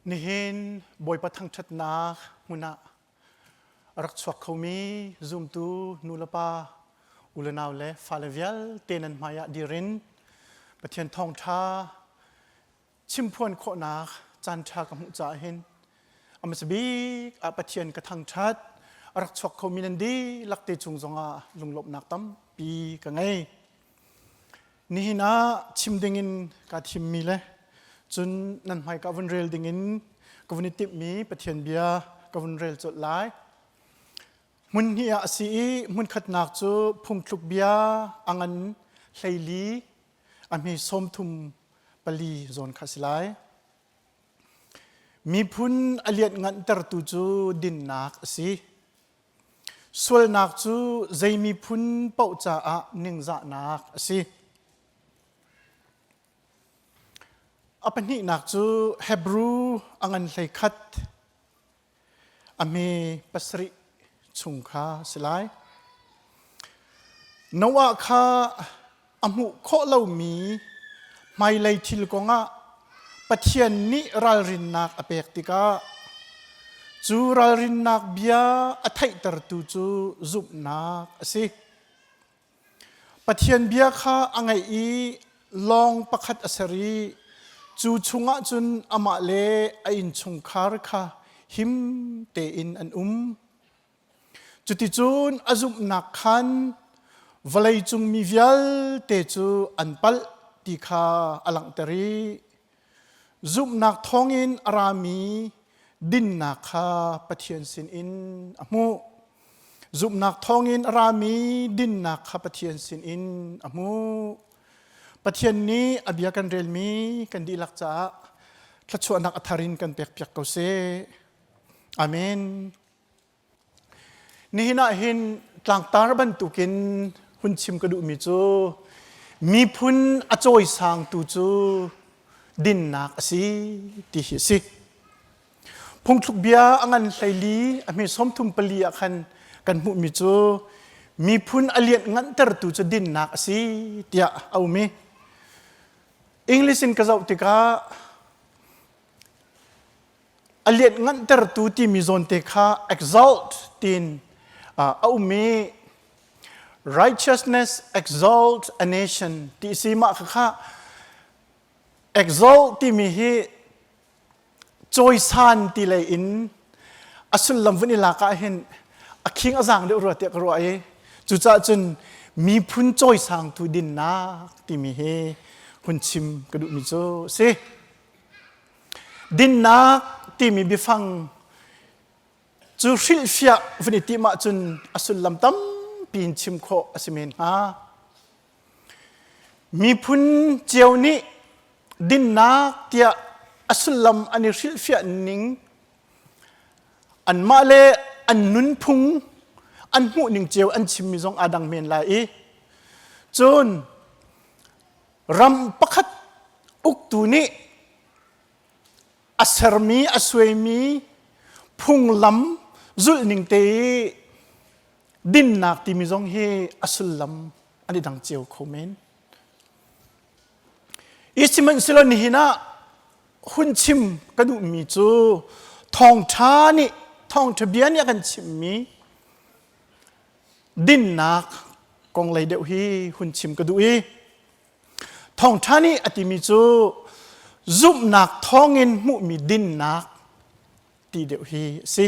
Nihin Bawipa thangṭhatnak hmun ah a rak chuak khomi zumtu nulepa, ulenau le fale vialte nan hmai ah dir in Pathian thawngṭha chimphuan khawhnak caanṭha ka hmuh caah hin a hmasa bik ah Pathian ka thangṭhat. A rak chuak khomi nan dihlak te cung zongah lunglawmhnak tampi ka ngei. Nihin ah chim dingin kaa thimmi le cun nan hmai ka vun rel dingin ka vun i timhmi Pathian bia ka vun rel colh lai. Hmun hnih ah a si i hmunkhatnak cu phungthluk bia a ngan 14 a hmi 34 zawn kha a si lai. Miphun a lianhngantertu cu dinnak a si. Sualnak cu zei miphun paoh caah ningzahnak a si. A pahnihnak cu Hebru a ngan 11 a hme 7 chung kha a si lai. Noah kha a hmuh khawh lomi hmailei thil kongah Pathian nih ralrinnak a pek tikah cu ralrinnak bia a theihtertu cu zumhnak a si. Pathian bia kha a ngaih i lawng pakhat a ser i cu chungah cun amah le a innchungkhar kha him tein an um. Cuticun a zumhnak khan vawleicung mi vialte cu an palh ti kha a langhter i zumhnak thawngin a rami dinnak kha Pathian sinin a hmuh. Zumhnak thawngin a rami dinnak kha Pathian sinin a hmuh. Pathian nih a bia kan relmi kan dihlak caah thluachuahnak a thar in kan pekpiak ko seh. Amen. Nihin ah hin tlangtar bantukin hun chim ka duhmi cu miphun a cawisangtu cu dinnak a si ti hi a si. Phungthluk bia a ngan 14 a hme 34 ah khan kan hmuhmi cu miphun a lianh nganhtertu cu dinnak a si tiah a um i English in ka zoh tikah A lianhnganhtertu timi zawnte kha exalt tiin a um i righteousness exalt a nation ti si mah kha exalt timi hi cawisan ti lei in a sullam vun i lak ah hin a khing a zaang deuh rua tiah ka ruah i cucaah cun miphun cawisangtu dinnak timi hi hun chim ka duhmi cu a si. Dinnak timi biafang cu hrilhfiah vun i timh ahcun a sullam tampi in chim khawh a si men hnga. Miphun cio nih dinnak tiah a sullam an i hrilhfiah ning anmah le an nunphung an hmuhning cio an chimmi zong aa dang men lai i cun ram pakhat uktu nih a sermi a suaimi phunglam zulhning te i dinnak timi zong hi a sullam an i dang cio kho men. I sihmanhsehlaw nihin ah hun chim ka duhmi cu thawngṭha nih thawngṭha bia nih a kan chimhmi dinnak kong lei deuh hi hun chim ka duh i thawngṭha nih a timi cu zumhnak thawngin hmuhmi dinnak ti deuh hi a si.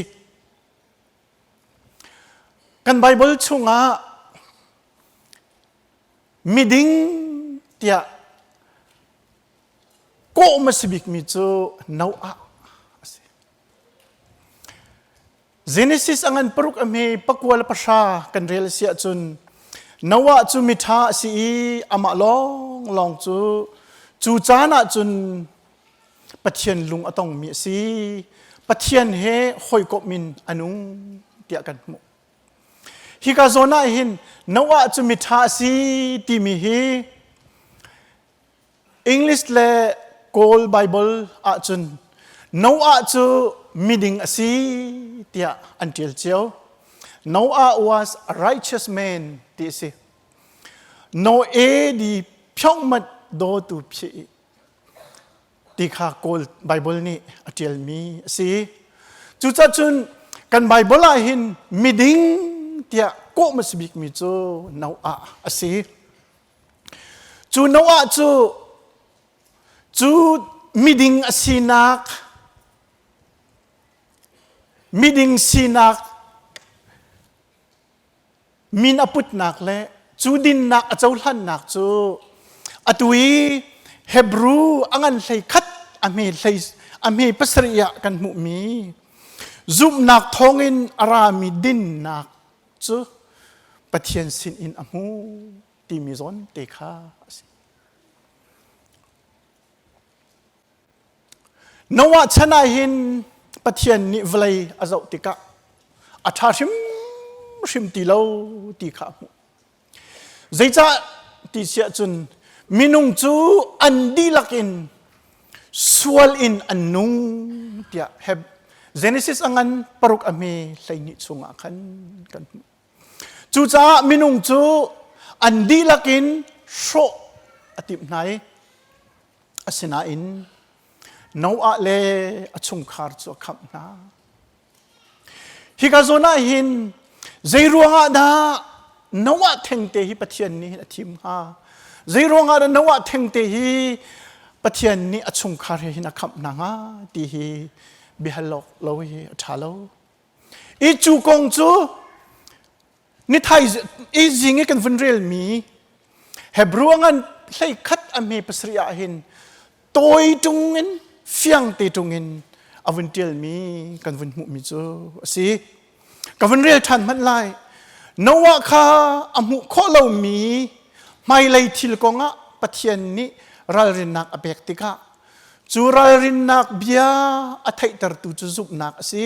Kan Baibal chungah miding tiah kawh a si bikmi cu Noah a si. Genesis a ngan 6 a hme 29 kan rel a si ahcun Noah cu miṭha a si i amah lawnglawng cu cu caan ah cun Pathian lung a tongmi a si. Pathian he hawikomh in a nung tiah kan hmuh. Hika zawn ah hin Noah cu miṭha a si timi hi English le Kawl Bible ahcun Noah cu miding a si tiah an ṭial cio. Noah was a righteous man ti a si. Noe di phyongmat do tu phi ti. ti kha Kawl Baibal nih a ṭialmi a si. Cucaah cun kan Baibal ah hin miding tiah kawh hmasa bikmi cu Noah a si. Cu Noah cu cu miding a sinak miding sinak min a putnak le cu dinnak a cohlannak cu atu i Hebrew a ngan hlei khat a hme hlei a hme pasarih ah kan hmuhmi zumhnak thawngin a rami dinnak cu Pathian sinin a hmu timi zawn te kha a si. Noah chan ah hin Pathian nih vawlei a zoh tikah a ṭha hrimhrim ti lo ti kha a hmuh. Zeicah ti siah cun minung cu an dihlak in sual in an nung tiah Heb Genesis a ngan paruk a hme 12 chungah khan kan hmuh. Cucaah minung cu an dihlak in hrawh a timh hna i Asinain Noah le a chungkhar cu a khamh hna. Hika zawn ah hin zei ruangah dah Noah thengte hi Pathian nih hin a thim hnga? Zei ruangah dah Noah thengte hi Pathian nih a chungkhar he hin a khamh hna hnga ti hi biahal awk lo hi a ṭha lo. I cu kong cu Nithai i zing i kan vun relmi Hebrew ngan hlei khat a hme pasarih ah hin tawi ṭung in fiang te ṭung in a vun ṭialmi kan vun hmuhmi cu a si. Ka vun rel ṭhan hmanh lai. Noah kha a hmuh khawh lomi hmailei thil kongah Pathian nih ralrinnak a pek tikah cu ralrinnak bia a theihtertu cu zumhnak a si.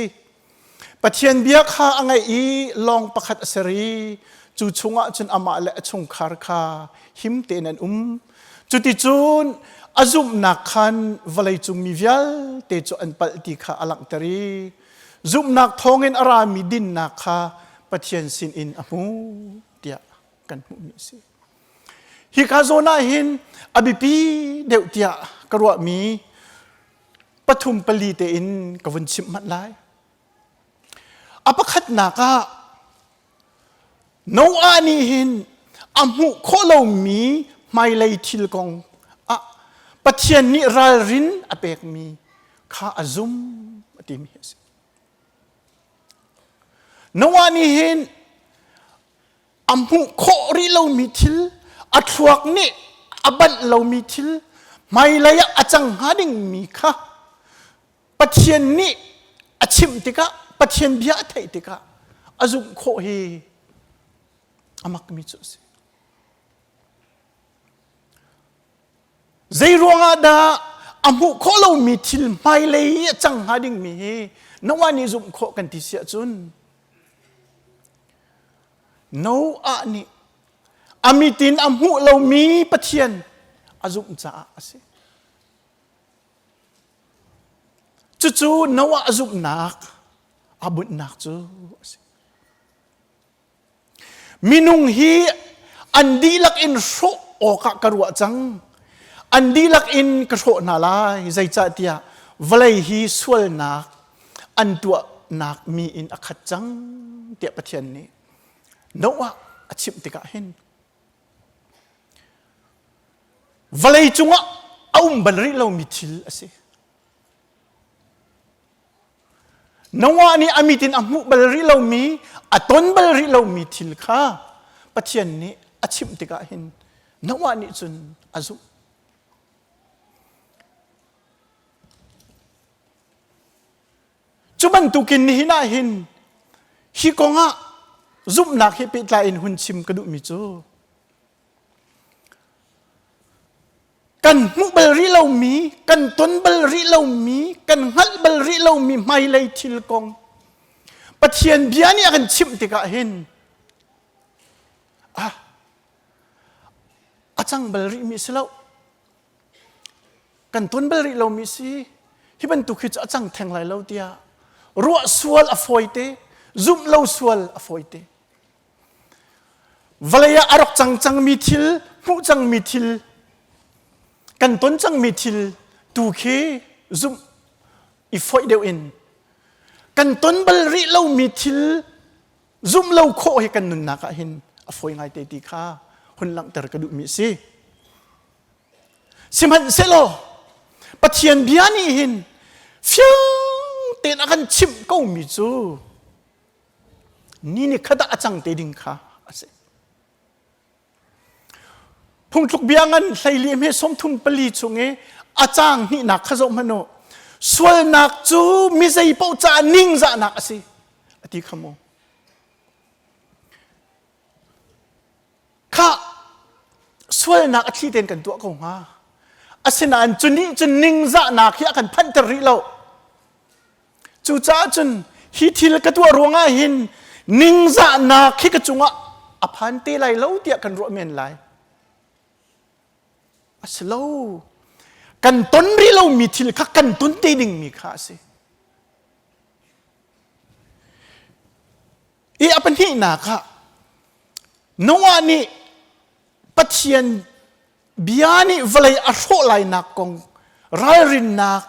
Pathian bia kha a ngaih i lawng pakhat a ser i cu chungah cun amah le a chungkhar kha him tein an um. Cuticun a zumhnak khan vawleicung mi vialte cu an palh ti kha a langhter i zumhnak thawngin a rami dinnak kha Pathian sinin a hmu tiah kan hmuhmi a si. Hika zawn ah hin a biapi deuh tiah ka ruahmi pathum pali tein ka vun chimh hmanh lai. A pakhatnak ah Noah nih hin a hmuh khawh lomi hmailei thil kong ah Pathian nih ralrin a pekmi kha a zum a timi a si. Noah nih hin a hmuh khawh rih lomi thil a thluak nih a banh lomi thil hmailei ah a cang hnga dingmi kha Pathian nih a chimh tikah Pathian bia a theih tikah a zumh khawh hi a makmi cu a si. Zei ruangah dah a hmuh khawh lomi thil hmailei i a cang hnga dingmi hi Noah nih zumh khawh kan ti si ahcun Noah nih a mit in a hmuh lomi Pathian a zumh caah a si. Cucu Noah a zumhnak a bunhnak cu a si. Minung hi an dihlak in hrawh awkah ka ruah cang. An dihlak in ka hrawh hna lai. Zeicahtiah vawlei hi sualnak an tuahnak mi in a khat cang tiah Pathian nih Noah a chimh tikah hin vawlei cungah a um bal rih lomi thil a si. Noah nih a mit in a hmuh bal rih lomi, a ton bal rih lomi thil kha Pathian nih a chimh tikah hin Noah nih cun a zumh. Cu bantukin nihin ah hin hi kongah zumhnak he pehtlai in hun chim ka duhmi cu kan hmuh bal rih lomi, kan ton bal rih lomi, kan hngalh bal rih lomi hmailei thil kong Pathian bia nih a kan chimh tikah hin ah a cang bal rihmi si lo kan ton bal rih lomi si hi bantuk hi cu a cang theng lai lo tiah ruah sual a fawite zumh lo sual a fawite Vawlei ah a rak cang cangmi thil, hmuh cangmi thil, kan ton cangmi thil Tu khi zumh i foih deuh in kan ton bal rih lomi thil zumh lo khawh hi kan nunnak ah hin a fawi ngai te ti kha hun langhter ka duhmi a si. Sihmanhsehlaw Pathian bia nih hin fiang tein a kan chimh komi cu ni ni khat ah a cang te ding kha a si. Phungtluk bia ngan hleili hme 34 chung i a caang hnihnak kha zoh hmanh u. Sualnak cu mi zei paoh caah ningzahnak a si a ti kha mu. Kha sualnak a thli tein kan tuah ko hnga. Asinain cu nih cun ningzahnak hi a kan phanhter rih lo. Cucaah cun hi thil ka tuah ruangah hin ningzahnak hi ka cungah a phan te lai lo tiah kan ruah men lai. A si lo. Kan ton rih lomi thil kha kan ton te dingmi kha a si. I a pahnihnak ah Noah nih Pathian bia nih vawlei a hrawh lainak kong ralrinnak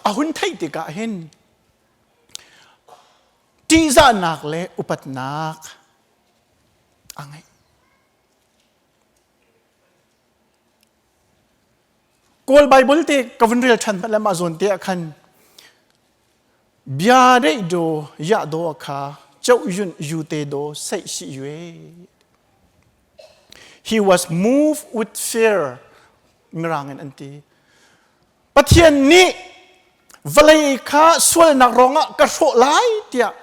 a hun theih tikah hin ṭihzahnak le upatnak a ngeih. Kawl Bible te ka vun rel ṭhan hmanh le mah zawn te ah khan bia deih do ya do kha chau yun yu te do sei si yue. He was moved with fear mirang in an ti. Pathian nih vawlei kha sualnak ruangah ka hrawh lai tiah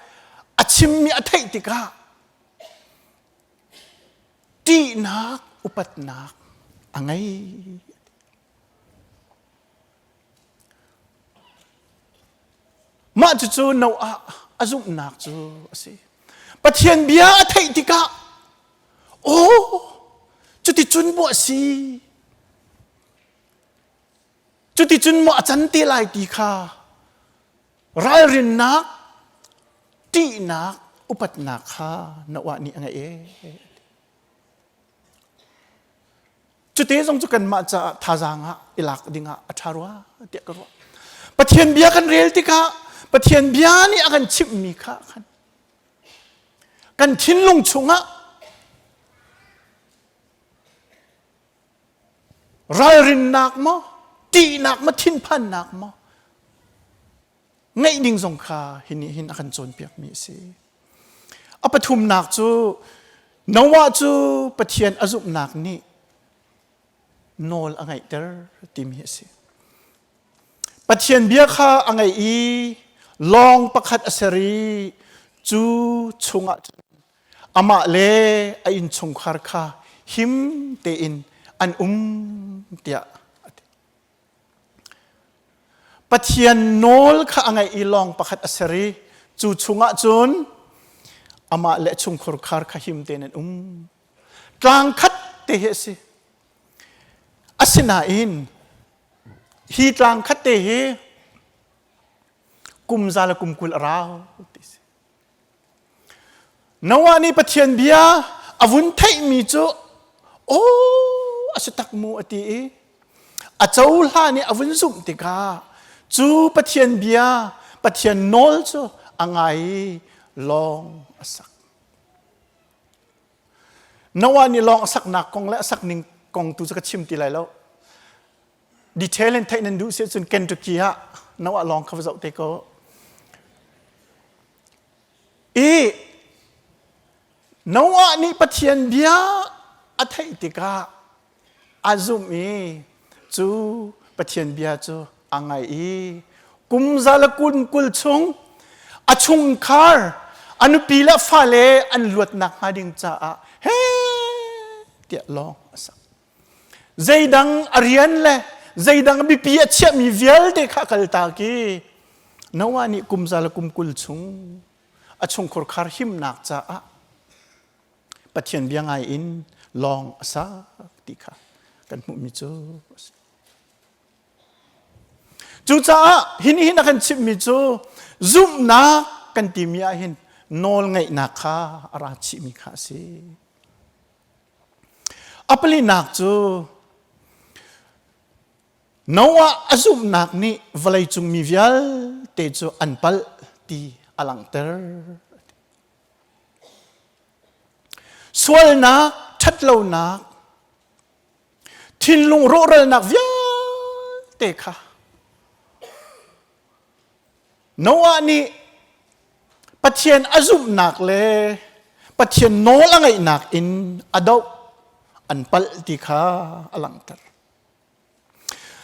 a chimmi a theih tikah ṭihnak upatnak a ngei. Mah cucu Noah a zumhnak cu a si. Pathian bia a theih tikah aw cuticun buah si Cuticun maw a can te lai ti kha ralrinnak, ṭihnak, upatnak kha Noah nih a ngeih ee. Cute zong cu kanmah caah thazaang ah i lak dingah a ṭha rua tiah ka ruah. Pathian bia kan rel tikah Pathian bia nih a kan chimhmi kha khan kan thinlung chungah Ralrinnak maw, ṭihnak maw, thinphannak maw ngeih ding zong kha hi nih hin a kan cawnpiakmi a si. A pathumnak cu Noah cu Pathian a zumhnak nih nawl a ngeihter timi a si. Pathian bia kha a ngaih i lawng pakhat a ser i cu chungah cun amah le a innchungkhar kha him tein an um tiah a ti. Pathian nawl kha a ngaih i lawng pakhat a ser i cu chungah cun amah le a chungkhar kha him tein an um. Tlang khat te hi a si. Asinain hi tlang khat te hi kum za le kum 20 a rau ti si. Noah nih Pathian bia a vun theihmi cu aw a si tak mu a ti i a cohlan i a vun zumh tikah cu Pathian bia Pathian nawl cu a ngai i lawng a sak. Noah nih lawng a saknak kong le a sak ning kong tu cu ka chim ti lai lo. Detail in theih nan duh si ahcun Kentucky ah Noah lawng kha va zoh te ko. I Noah nih Pathian bia a theih tikah a zumh i cu Pathian bia cu a ngaih i kum za le kum 20 chung a chungkhar a nupi le fale an luatnak hnga ding caah he tiah lawng a sak. Zeidang a rian le zeidang biapi a chiahmi vialte kha a kaltak i Noah nih kum za le kum 20 chung a chungkhur khar himnak caah Pathian bia ngai in lawng a sak ti kha kan hmuhmi cu a si. Cucaah hi nih hin a kan chimhmi cu zumhnak kan timi ah hin nawlngaihnak kha a ra chihmi kha a si. A palinak cu Noah a zumhnak nih vawleicung mi vialte cu an palh ti a langhter. Sualnak, ṭhatlonak, thinlung rawhralnak vialte kha Noah nih Pathian a zumhnak le Pathian nawl a ngaihnak in a doh an palh ti kha a langhter.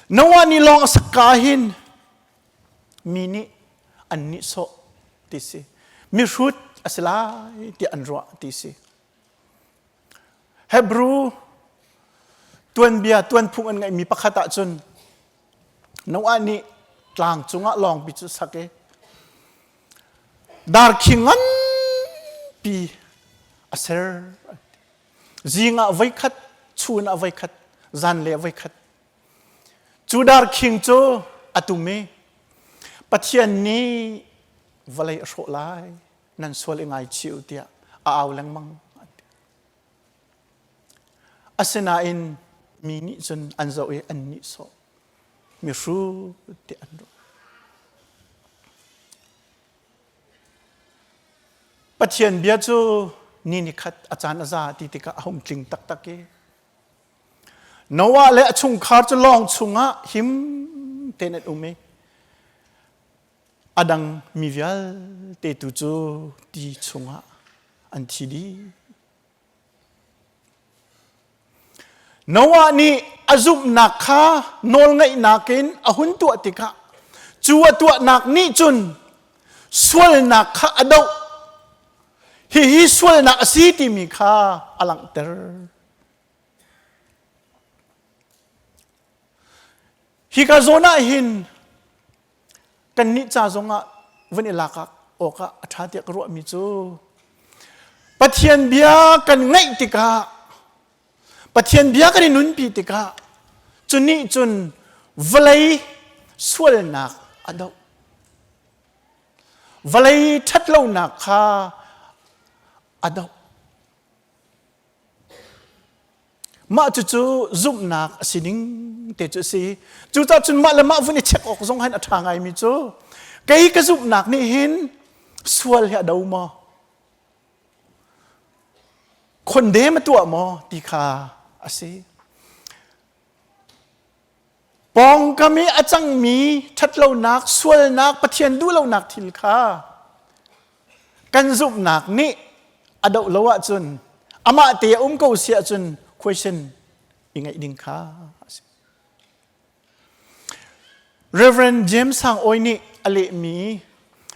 Noah nih lawng a sak ka hin mi nih an nihsawh ti si. Mihrut a si lai tiah an ruah ti si. Hebrew tuanbia tuanphung an ngeihmi pakhat ahcun Noah nih tlang cungah lawngpi cu sak i darkhing nganpi a ser. Zing ah voikhat, chun ah voikhat, zanlei ah voikhat. Cu darkhing cu a tum i Pathian nih vawlei a hrawh lai, nan sual i ngaichih u tiah a au lengmang. Asinain mi nih cun an zoh i an nihsawh. Mihrut tiah an ruah. Pathian bia cu ni nikhat a caan a za ti tikah a hung tling taktak i Noah le a chungkhar cu lawng chungah him tein an um i a dang mi vialte tu cu ti chungah an thi dih. Noah nih a zumhnak kha nawlngaihnak in a hun tuah tikah cu a tuahnak nih cun sualnak kha a doh. Hihi sualnak a si timi kha a langhter. Hika zawn ah hin kannih ca zongah vun i lak awkah a ṭha tiah ka ruahmi cu Pathian bia kan ngaih tikah Pathian bia kan i nunpi tikah cu nih cun vawlei sualnak a doh. Vawlei ṭhatlonak kha a doh. Mah cucu zumhnak a si ning te cu a si. Cucaah cun mah le mah vun i check awk zong hin a ṭha ngaimi cu kei ka zumhnak nih hin sual hi a do maw? Khondem a tuah maw ti kha a si. Pawngkam i a cangmi ṭhatlonak, sualnak, Pathian duhlonak thil kha kan zumhnak nih a doh lo ahcun amah te a um ko si ahcun question i ngeih ding kha a si. Reverend James Sang Awi nih a lehmi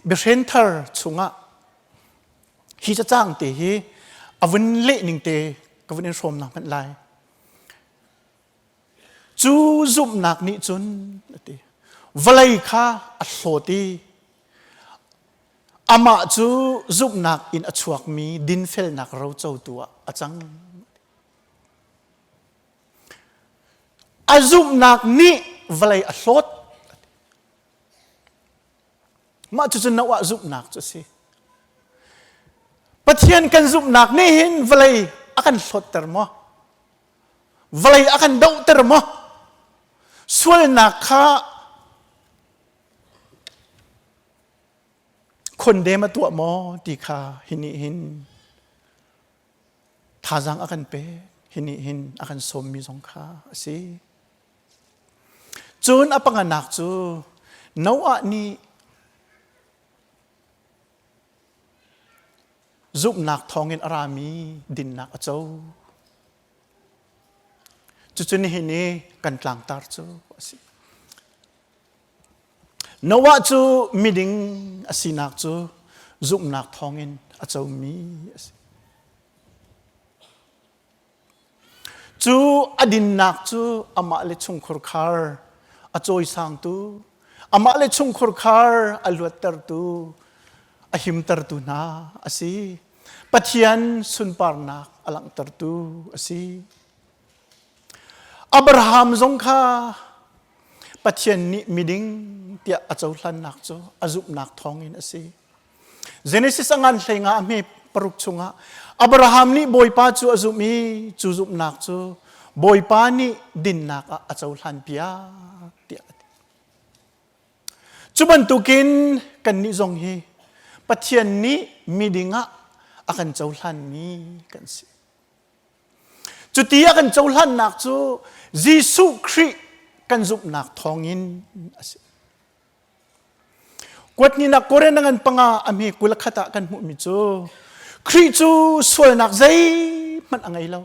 biahren thar chungah hi cacang te hi a vun leh ning te ka vun in hrawmnak hmanh lai. Cu zumhnak nih cun a ti vawlei kha a hlawt i amah cu zumhnak in a chuakmi dinfelnak rocotu ah a cang. A zumhnak nih vawlei a hlawt. Mah cucu Noah zumhnak cu a si. Pathian kan zumhnak nih hin vawlei a kan hlawtter maw? Vawlei a kan dohter maw? Sualnak kha khondem a tuah maw ti kha hi nih hin thazaang a kan pek hi nih hin a kan sawmmi zong kha a si. Cun a panganak cu Noah nih zumhnak thawngin a rami dinnak a co. Cucu nihin i kan tlangtar cu a si. Noah cu miding a sinak cu zumhnak thawngin a comi a si. Cu a dinnak cu amah le chungkhurkhar a cawisangtu, amah le chungkhurkhar a luattertu, a himtertu hna a si. Pathian sunparnak a langhtertu a si. Abraham zong kha Pathian nih miding tiah a cohlannak cu a zumhnak thawngin a si. Genesis a ngan hlei nga a hme paruk chungah Abraham nih Bawipa cu a zumh i cu zumhnak cu Bawipa nih dinnak ah a cohlan piak. Cu bantukin kannih zong hi Pathian nih miding ah a kan cohlanmi kan si. Cuti a kan cohlannak cu Jesuh Khrih kan zumhnak thawngin a si. Kuatninak Korin a ngan panga a hme 21 ah kan hmuhmi cu Khrih cu sualnak zeihmanh a ngei lo.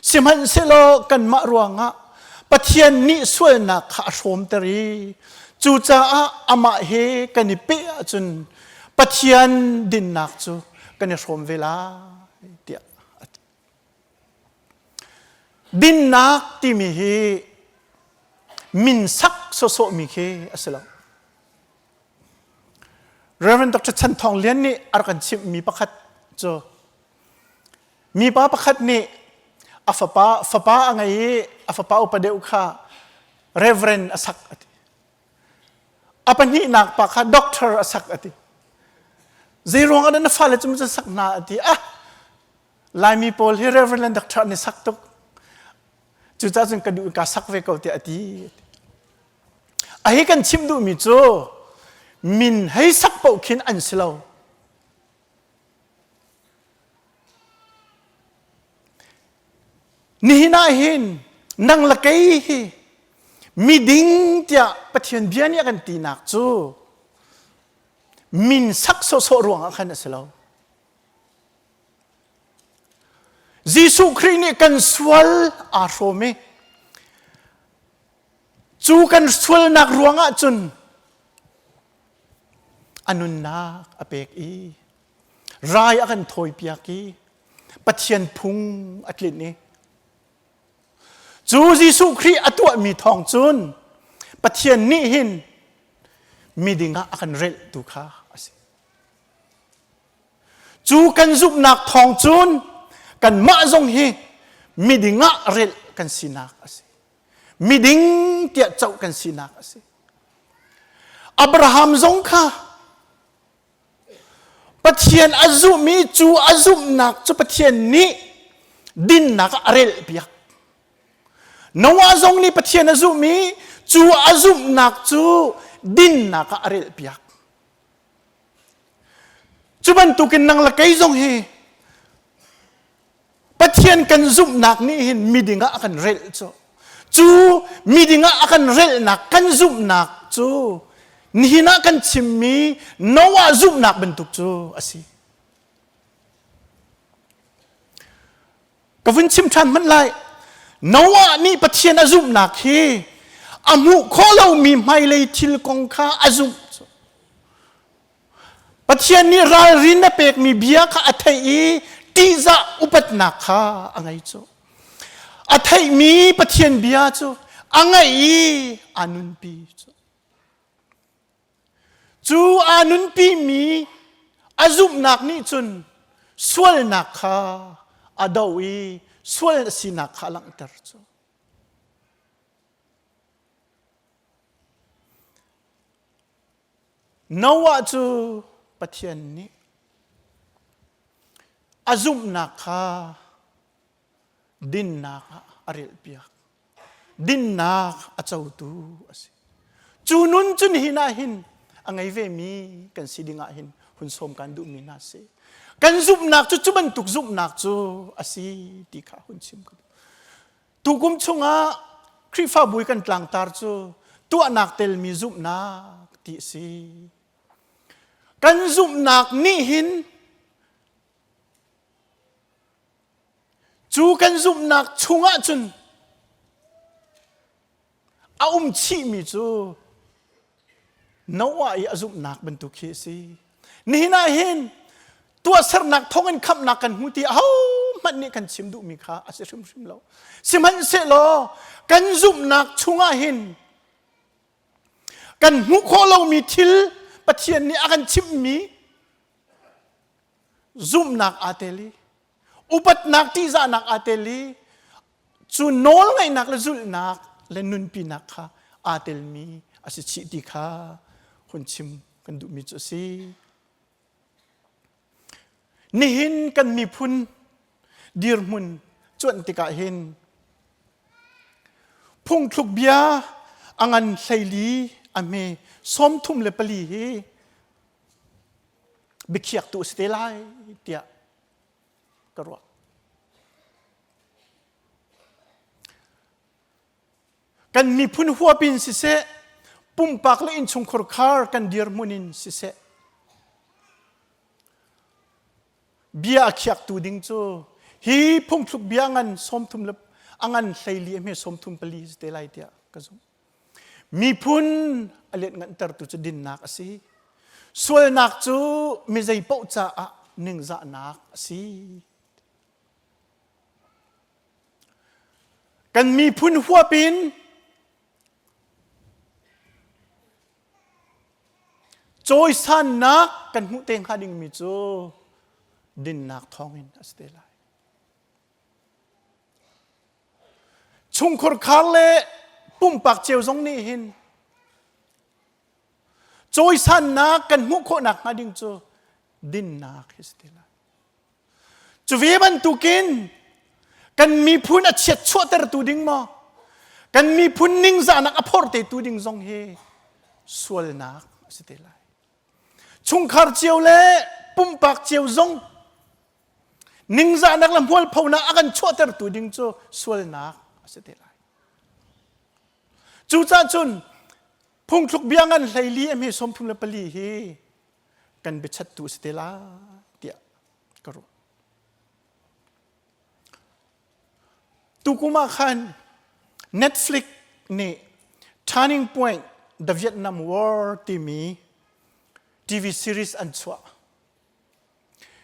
Sihmanhsehlaw kanmah ruangah Pathian nih sualnak kha a hrawmter i cucaah amah he kan i peh ahcun Pathian dinnak cu kan i hrawm ve lai tiah a ti. Dinnak timi hi min sak sawsawhmi khi a si lo. Reverend Dr. Chan Thawng Lian nih a rak kan chimhmi pakhat cu Mipa pakhat nih a fapa fapa a ngei i a fapa upa deuh kha reverend a sak a ti. A pahnihnak pa kha doctor a sak a ti. Zei ruang ah dah na fale cu maw sak hna a ti. Ah, Laimi pawl hi reverend le doctor an i sak tuk. Cucaah cun ka duh ka sak ve ko tiah a ti. A hi kan chim duhmi cu min hei sak paoh khin an si lo. Nihin ah hin nang le kei hi miding tiah Pathian bia nih a kan tinak cu min sak sawhsawh ruangah khan a si lo. Jesuh Khrih nih kan sual aa hrawm i cu kan sualnak ruangah cun a nunnak a pek i rai a kan thawipiak i Pathian phung a tlinh i cu Jesuh Khrih a tuahmi thawng cun Pathian nih hin miding ah a kan relh tu kha a si. Cu kan zumhnak thawng cun kanmah zong hi miding ah relh kan sinak a si. Miding tiah coh kan sinak a si. Abraham zong kha Pathian a zumh i cu a zumhnak cu Pathian nih dinnak ah a relhpiak. Noah zong nih Pathian a zumh i cu a zumhnak cu dinnak ah a relhpiak. Cu bantukin nang le kei zong hi Pathian kan zumhnak nih hin miding ah a kan relh cu. Cu miding ah a kan relhnak kan zumhnak cu nihin ah kan chimmi Noah zumhnak bantuk cu a si. Ka vun chim ṭhan hmanh lai. Noah nih Pathian a zumhnak hi a hmuh khawh lomi hmailei thil kong kha a zumh. Pathian nih ralrin a pekmi bia kha a theih i ṭihzah upatnak kha a ngei cu. A theihmi Pathian bia cu a ngaih i aa nunpi cu. Cu aa nunpimi a zumhnak nih cun sualnak kha a doh i sual a sinak kha a langhter cu. Noah cu Pathian nih a zumhnak kha dinnak ah a relhpiak. Dinnak a cotu a si. Cu nun cu nihin ah hin a ngei vemi kan si ding ah hin hun sawm kan duhmi hna si. Kan zumhnak cu cu bantuk zumhnak cu a si ti kha hun chim ka duh. Tukum chungah Khrihfabu i kan tlangtar cu tuahnak telmi zumhnak ti a si. Kan zumhnak nih hin cu kan zumhnak chungah cun a um chihmi cu Noah i a zumhnak bantuk khi a si. Nihin ah hin tuahsernak thawngin khamhnak kan hmu ti ahohmanh nih kan chim duhmi kha a si hrimhrim lo. Sihmanhsehlaw kan zumhnak chungah hin kan hmuh khawh lomi thil Pathian nih a kan chimhmi zumhnak aa tel i upatnak ṭihzahnak aa tel i cu nawlngaihnak le zulhnak le nunpinak kha aa telmi a si chih ti kha hun chim kan duhmi cu a si. Nihin kan miphun dirhmun cuanh tikah hin phungthluk bia a ngan 14 a hme. 34 hi biakhiaktu a si te lai tiah ka ruah. Kan miphun huap in siseh, pumpak le innchungkhar khar kan dirhmun in siseh, bia a khiaktu ding cu hi phungthluk bia ngan 30 le a ngan 14 a hme 34 si te lai tiah ka zumh. Miphun a lianhngantertu cu dinnak a si. Sualnak cu mi zei paoh caah ningzahnak a si. Kan miphun huap in cawisannak kan hmuh te hnga dingmi cu dinnak thawngin a si te lai. Chungkhur khar le pumpak cio zong nih hin cawisannak kan hmuh khawhnak hnga ding cu dinnak hi si te lai. Cu ve bantukin kan miphun a chiat chuahtertu ding maw kan miphun ningzahnak a phortetu ding zong hi sualnak a si te lai. Chungkhar cio le pumpak cio zong ningzahnak le hmualphonak a kan chuahtertu ding cu sualnak a si te lai. Cucaah cun phungthluk bia ngan 14 a hme 34 hi kan biachattu a si te lai tiah ka ruah. Tukum ah khan Netflix nih Turning Point The Vietnam War timi TV series an chuah.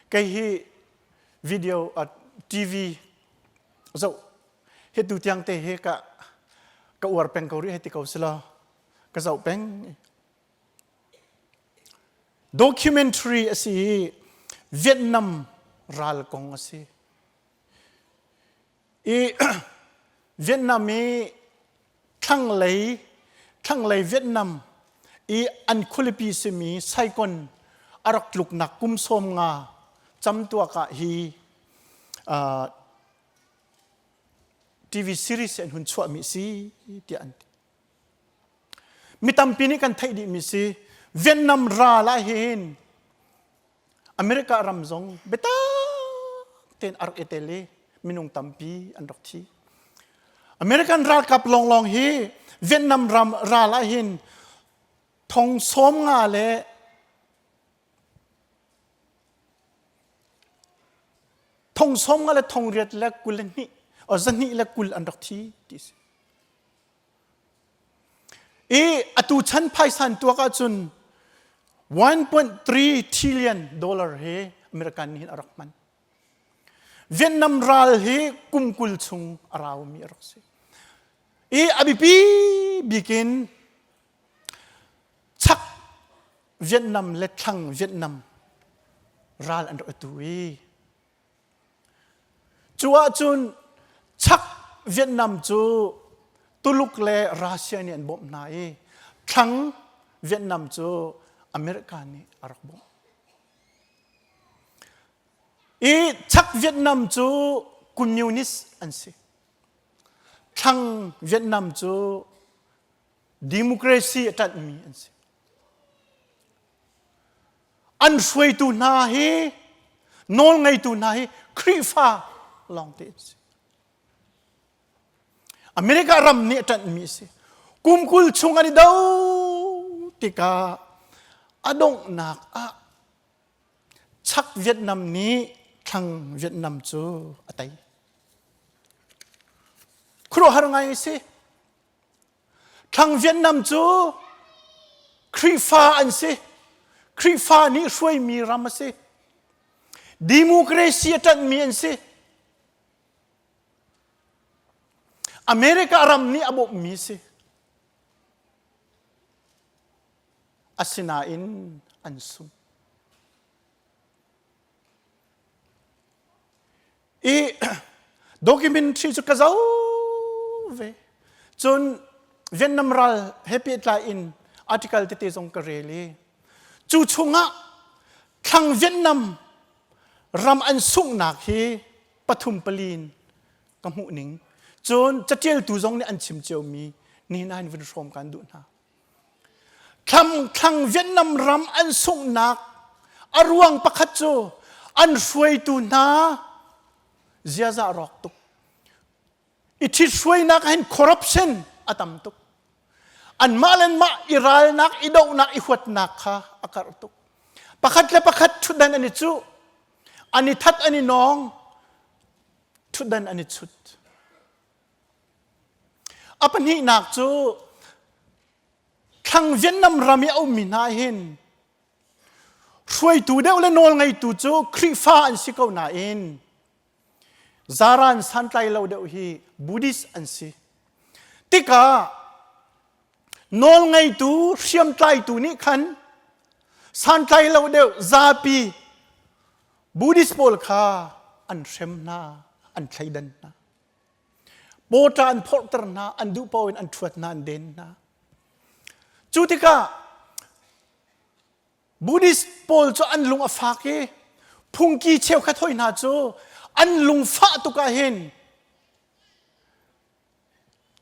Kei hi video uh, TV zoh hi tu tiang te hi ka ka uar peng ko rih hei ti ko sila ka zoh peng. Documentary a si i Vietnam ral kong a si. I Vietnam i thlanglei thlanglei Vietnam i an khualipi simi Saigon a rak tluknak kum 50 camtuak ah hi uh, TV series an hun chuahmi si tiah an ti. Mi tampi nih kan theih dihmi si Vietnam ral ah hin America ram zong biatak tein a rak i tel i minung tampi an rak thi. American ralkap lawnglawng hi Vietnam ram ral ah hin thong 50 le thong 50 le thong riat le 22 220 an rak thi ti si. I atu chan phaisan tuak ahcun 1.3 trillion dollar hi American nih hin a rak hman. Vietnam ral hi kum 20 chung a raumi a rak si. I a biapi bikin chak Vietnam le thlang Vietnam ral an rak i tu i Cu ahcun chak Vietnam cu Tuluk le Russia nih an bawmh hna i thlang Vietnam cu America nih a rak bawmh. I chak Vietnam cu communist an si. Thlang Vietnam cu democracy a ṭanhmi an si. An hruaitu hna hi nawlngeitu hna hi Khrihfa lawngte an si. America ram nih a ṭanhmi a si. Kum 20 chung an i do tikah a donghnak ah chak Vietnam nih thlang Vietnam cu a tei. Khuaruahhar ngai a si. Thlang Vietnam cu Khrihfa an si. Khrihfa nih hruaimi ram a si. Democracy a ṭanhmi an si. America ram nih a bawmhmi a si. Asinain an sung. I documentary cu ka zoh ve. Cun Vietnam ral he pehtlai in article tete zong ka rel i cu chungah thlang Vietnam ram an sunghnak hi pathum pali in ka hmuh ning. Cun catialtu zong nih an chim ciomi nihin ah hin vun hrawm kan duh hna. Thlang thlang Vietnam ram an sunghnak a ruang pakhat cu an hruaitu hna ziaza rawk tuk. I ṭhithruainak ah hin corruption a tam tuk. Anmah le anmah i ralnak, i dohnak, i huatnak kha a karh tuk. Pakhat le pakhat ṭhutdan an i cuh, an i that an i nawng, ṭhutdan an i chut. A pahnihnak cu thlang Vietnam ram i a ummi hna hin hruaitu deuh le nawlngeitu cu Khrihfa an si ko nain zaran santlai lo deuh hi Buddhist an si. Tikah nawlngeitu hriamtlaitu nih khan santlai lo deuh zapi Buddhist pawl kha an hrem hna, an thleidan hna. Pawṭa an phorhter hna, an duh paoh in an ṭhuat hna, an den hna. Cu tikah Buddhist pawl cu an lung a fak i phungki cheukhat hoi hna cu an lungfah tuk ah hin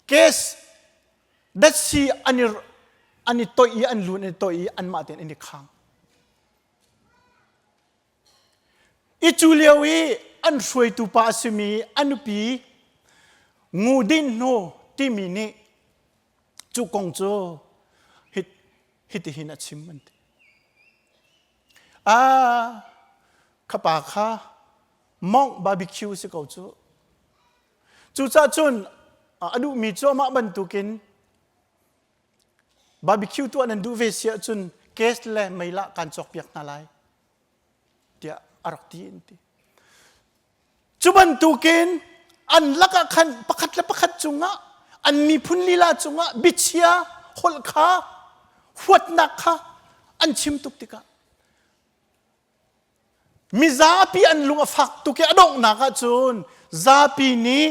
gas datsi an i an i toih i an lun an i toih i anmah tein an i khang. I cu lio i an hruaitu pa a simi a nupi Ngu Din Hnu timi nih cu kong cu hitihin a chim an ti. Ah, kha pa kha monk barbecue si ko cu. Cucaah cun a duhmi cu amah bantukin barbecue tuah nan duh ve si ahcun gas le meilah kaan cawkpiak hna lai tiah a rak ti an ti. Cu bantukin an lakah khan pakhat le pakhat cungah an miphun lila cungah biachia holh kha huatnak kha an chim tuk tikah mizapi an lung a fak tuk i a donghnak ahcun zapi nih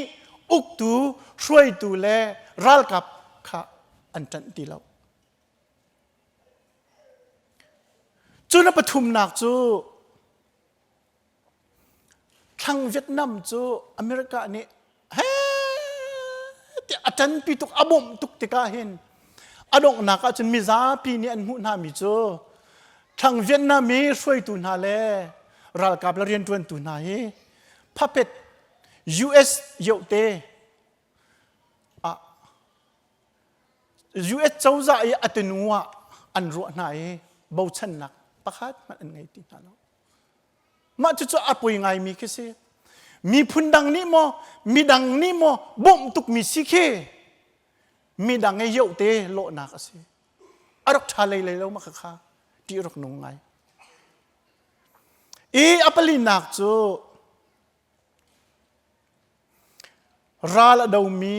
uktu hruaitu le ralkap kha an ṭanh ti lo. Cun a pathumnak cu Thlang Vietnam cu America nih he tiah a ṭanpi tuk a bawmh tuk tikah hin a donghnak ahcun mizapi nih an hmuh hna mi cu Thlang Vietnam i hruaitu hna le ralkap le rianṭuantu hna hi puppet US yohte ah US cozah i a tunu ah an ruah hna i bochannak pakhat hmanh an ngei ti hna lo. Mah cucu a poi ngaimi khi si. Miphun dang nih maw, midang nih maw bawmh tukmi si khi midang i yohte lawhnak a si. A rak ṭha lei lei lo ma khakha ṭih rak nung ngai. I a palinak cu ral a domi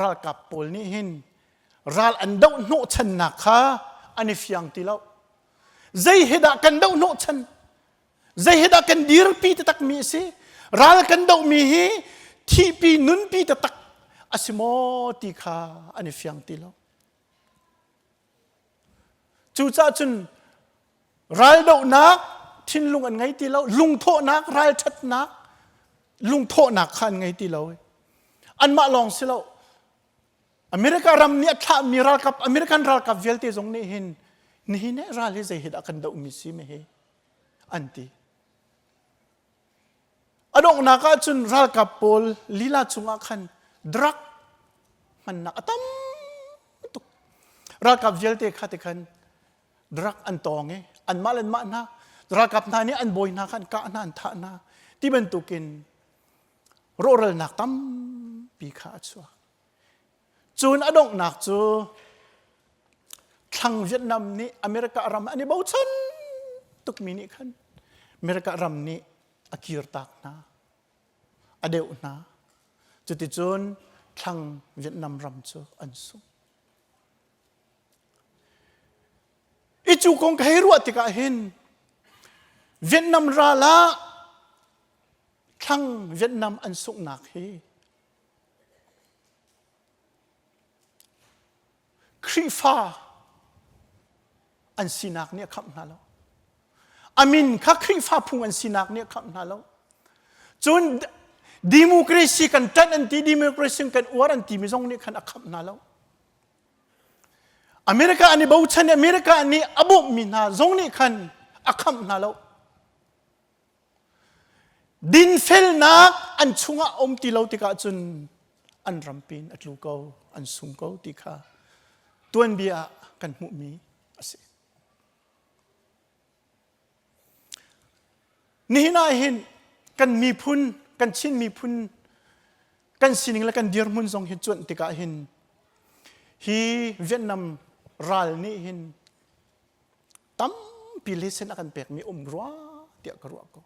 ralkap pawl nih hin ral an doh hnawhchannak kha an i fiang ti lo. Zei he dah kan doh hnawhchan? Zei he dah kan dirpi taktakmi a si? Ral kan dohmi hi thihpi nunpi taktak a si maw ti kha an i fiang ti lo. Cucaah cun raldohnak thinlung an ngei ti lo, lungthawhnak, ralṭhatnak, lungthawhnak kha an ngei ti lo. Anmah lawng si lo. America ram nih a thlahmi ralkap, American ralkap vialte zong nih hin nihin he ral hi zei hi dah kan dohmi si me hi an ti. A donghnak ah cun ralkap pawl lila cungah khan drug hmannak a tam tuk. Ralkap vialte kha ti khan drug an tawng i anmah le anmah hna ralkap hna nih an bawi hna kha an kah hna an thah hna ti bantukin rawhralnak tampi kha a chuak. Cun a donghnak cu thlang Vietnam nih America ram an i bochan tukmi nih khan America ram nih a kirtak hna, a deuh hna. Cuticun thlang Vietnam ram cu an sung. I cu kong ka hei ruah tikah hin Vietnam ral ah thlang Vietnam an sunghnak hi Khrihfa an sinak nih a khamh hna lo. A min kha Khrihfa phung an sinak nih a khamh hna lo. Cun democracy kan ṭanh an ti, democracy kan uar an timi zong nih khan a khamh hna lo. America an i bochan i America nih a bawmhmi hna zong nih khan a khamh hna lo. Dinfelnak an chungah um ti lo tikah cun an rampi in a tlu ko, an sung ko ti kha tuanbia ah kan hmuhmi a si. Nihin ah hin kan miphun, kan Chin miphun kan sining le kan dirhmun zong hi cuanh tikah hin hi Vietnam ral nih hin tampi lesson a kan pekmi um rua tiah ka ruah ko.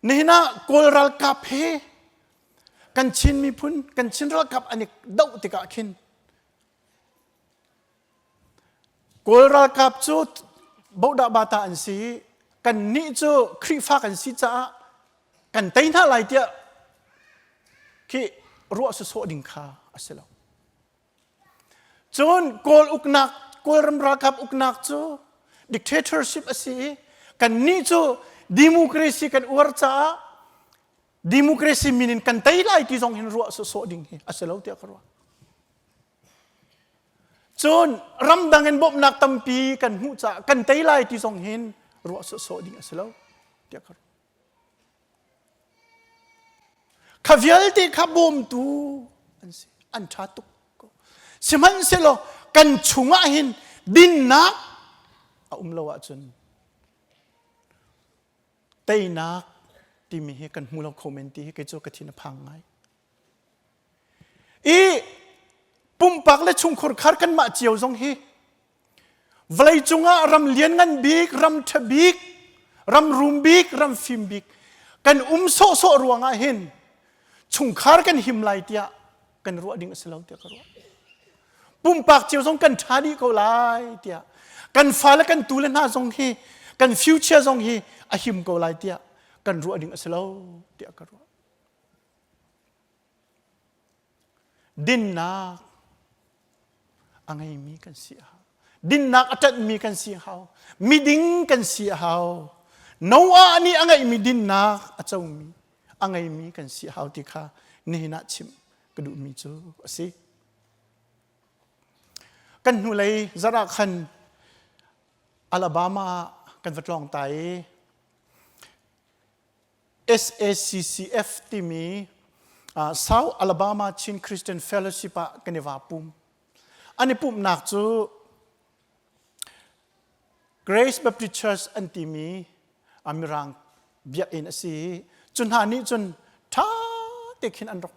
Nihin ah Kawl ralkap he kan Chin miphun, kan Chin ralkap an i doh tikah khin Kawl ralkap cu bodah bata an si i kannih cu Khrihfa kan si caah kan tei hna lai tiah khi ruah sawsawh ding kha a si lo. Cun Kawl uknak, Kawlram ralkap uknak cu dictatorship a si i kannih cu democracy kan uar caah democracy min in kan tei lai ti zong hin ruah sawsawh ding hi a si lo tiah ka ruah. Cun ramdang in bawmhnak tampi kan hmuh caah kan tei lai ti zong hin ruah sawsawh ding a si lo tiah ka ruah. Kha vialte kha bawmtu an si. An ṭha tuk ko. Sihmanhsehlaw kan chungah hin dinnak a um lo ahcun teinak timi hi kan hmu lo kho men ti hi kei cu ka thin a phang ngai. I pumpak le chungkhur khar kanmah cio zong hi vawleicung ah ram lianngan bik, ram ṭha bik, ram rum bik, ram fim bik kan um sawhsawh ruangah hin chungkhar kan him lai tiah kan ruah ding a si lo tiah ka ruah. Pumpak cio zong kan ṭha dih ko lai tiah kan fale kan tule hna zong hi kan future zong hi a him ko lai tiah kan ruah ding a si lo tiah ka ruah. Dinnak a ngeimi kan si a hau. Dinnak a ṭanhmi kan si a hau. Miding kan si a hau. Noah nih a ngeihmi dinnak a comi a ngeimi kan si a hau ti kha nihin ah chimh ka duhmi cu a si. Kan hnulei zarh ah khan Alabama ah kan va tlawng ta i SACCF timi South Alabama Chin Christian Fellowship ah kan i va pum. An i pumhnak cu Grace Baptist Church an timi Mirang biakinn a si i cu hna nih cun ṭha te khin an rak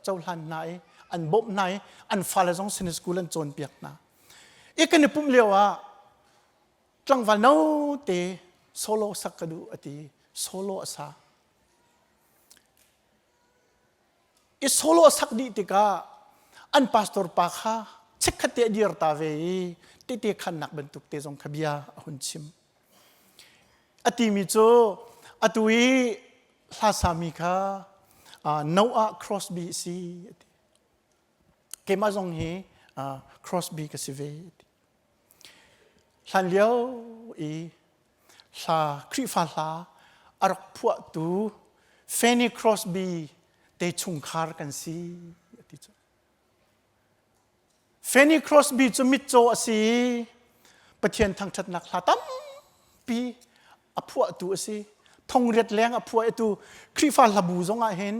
cohlan hna i an bawmh hna i an fale zong Sunday school an cawnpiak hna. I kan i pumh lio ah tlangval note solo sak ka duh a ti solo a sa i solo a sak dih tikah an pastor pa kha chikkhat te a dir ta ve i tete khannak bantuk te zong kha bia a hun chim a timi cu atu i hla sami kha Noah Crosby a si a ti keimah zong hi Crosby ka si ve a ti Hlanlio i hla Khrihfa hla a rak phuahtu Fanny Crosby te chungkhar kan si a ti cu. Fanny Crosby cu mitcaw a si i Pathian thangṭhatnak hla tampi a phuahtu a si. Thongriat leng a phuah i atu Khrihfa hlabu zong ah hin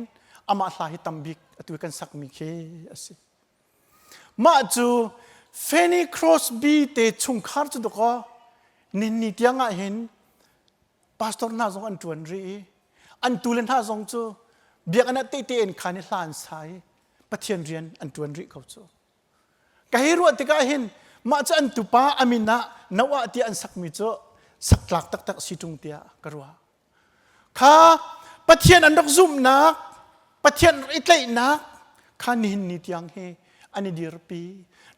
amah hla hi tam bik atu kan sakmi khi a si. Mah cu Fanny Crosby te chungkhar cu dawkaw ninni tiang ah hin pastor hna zong an ṭuan rih i an tule hna zong cu biakinn ah tehte in khan i hla an sa i Pathian rian an ṭuan rih ko cu. Ka hei ruah tikah hin mah cu an tupa a min ah Noah tiah an sakmi cu sak tlak taktak si ṭung tiah ka ruah. Kha Pathian an rak zumhnak, Pathian rak i tlaihnak kha nihin ni tiang hi an i dirpi.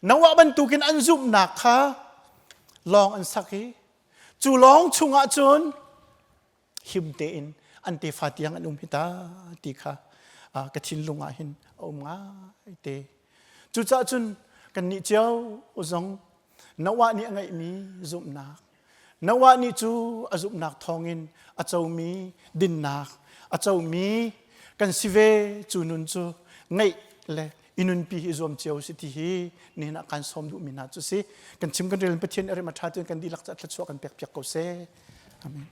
Noah bantukin an zumhnak kha lawng an sak i cu lawng chungah cun him tein an tefa tiang an um hi ta ti kha ka thinlung ah hin a um ngai te. Cucaah cun kannih cio zong Noah nih a ngeihmi zumhnak Noah nih cu a zumhnak thawngin a comi dinnak, a comi kan si ve cu nun cu ngeih le I nunpi hi zuam cio si ti hi nihin ah kan sawm duhmi hna cu si. Kan chim kan rel Pathian a rem a ṭha tu kan dihlak ca thluachuah kan pek piak ko seh. Amen.